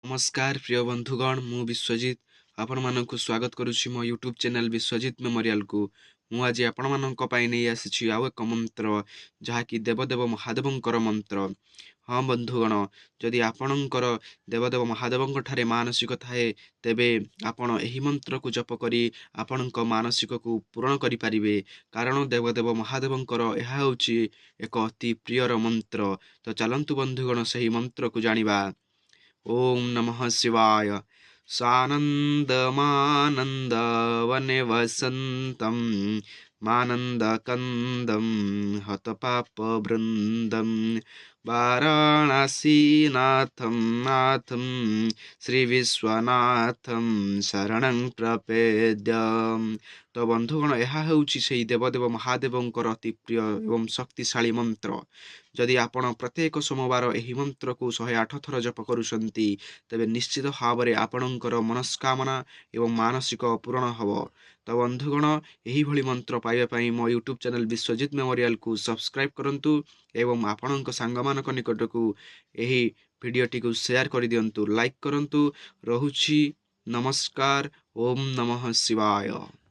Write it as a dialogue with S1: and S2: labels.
S1: ନମସ୍କାର ପ୍ରିୟ ବନ୍ଧୁଗଣ, ମୁଁ ବିଶ୍ୱଜିତ ଆପଣମାନଙ୍କୁ ସ୍ୱାଗତ କରୁଛି ମୋ ୟୁଟ୍ୟୁବ୍ ଚ୍ୟାନେଲ୍ ବିଶ୍ୱଜିତ ମେମୋରିଆଲକୁ। ମୁଁ ଆଜି ଆପଣମାନଙ୍କ ପାଇଁ ନେଇ ଆସିଛି ଆଉ ଏକ ମନ୍ତ୍ର, ଯାହାକି ଦେବଦେବ ମହାଦେବଙ୍କର ମନ୍ତ୍ର। ହଁ ବନ୍ଧୁଗଣ, ଯଦି ଆପଣଙ୍କର ଦେବଦେବ ମହାଦେବଙ୍କ ଠାରେ ମାନସିକ ଥାଏ, ତେବେ ଆପଣ ଏହି ମନ୍ତ୍ରକୁ ଜପ କରି ଆପଣଙ୍କ ମାନସିକକୁ ପୂରଣ କରିପାରିବେ, କାରଣ ଦେବଦେବ ମହାଦେବଙ୍କର ଏହା ହେଉଛି ଏକ ଅତି ପ୍ରିୟର ମନ୍ତ୍ର। ତ ଚାଲନ୍ତୁ ବନ୍ଧୁଗଣ, ସେହି ମନ୍ତ୍ରକୁ ଜାଣିବା। ଓମ୍ ନମଃ ଶିବାୟ। ସାନନ୍ଦମାନନ୍ଦ ବନେ ବସନ୍ତಂ ମାନନ୍ଦକନ୍ଦಂ ହତପାପବୃନ୍ଦಂ ବାରାଣସୀନାଥಂ ନାଥಂ ଶ୍ରୀବିଶ୍ୱନାଥಂ ଶରଣଂ ପ୍ରପେଦ୍ୟ। ତ ବନ୍ଧୁଗଣ, ଏହା ହେଉଛି ସେହି ଦେବଦେବ ମହାଦେବଙ୍କର ଅତି ପ୍ରିୟ ଏବଂ ଶକ୍ତିଶାଳୀ ମନ୍ତ୍ର। ଯଦି ଆପଣ ପ୍ରତ୍ୟେକ ସୋମବାର ଏହି ମନ୍ତ୍ରକୁ 108 ଥର ଜପ କରୁଛନ୍ତି, ତେବେ ନିଶ୍ଚିତ ଭାବରେ ଆପଣଙ୍କର ମନସ୍କାମନା ଏବଂ ମାନସିକ ପୂରଣ ହେବ। ତ ବନ୍ଧୁଗଣ, ଏହିଭଳି ମନ୍ତ୍ର ପାଇବା ପାଇଁ ମୋ ୟୁଟ୍ୟୁବ୍ ଚ୍ୟାନେଲ୍ ବିଶ୍ୱଜିତ ମେମୋରିଆଲକୁ ସବସ୍କ୍ରାଇବ୍ କରନ୍ତୁ ଏବଂ ଆପଣଙ୍କ ସାଙ୍ଗମାନଙ୍କ ନିକଟକୁ ଏହି ଭିଡ଼ିଓଟିକୁ ସେୟାର କରିଦିଅନ୍ତୁ, ଲାଇକ୍ କରନ୍ତୁ। ରହୁଛି, ନମସ୍କାର। ଓମ୍ ନମଃ ଶିବାୟ।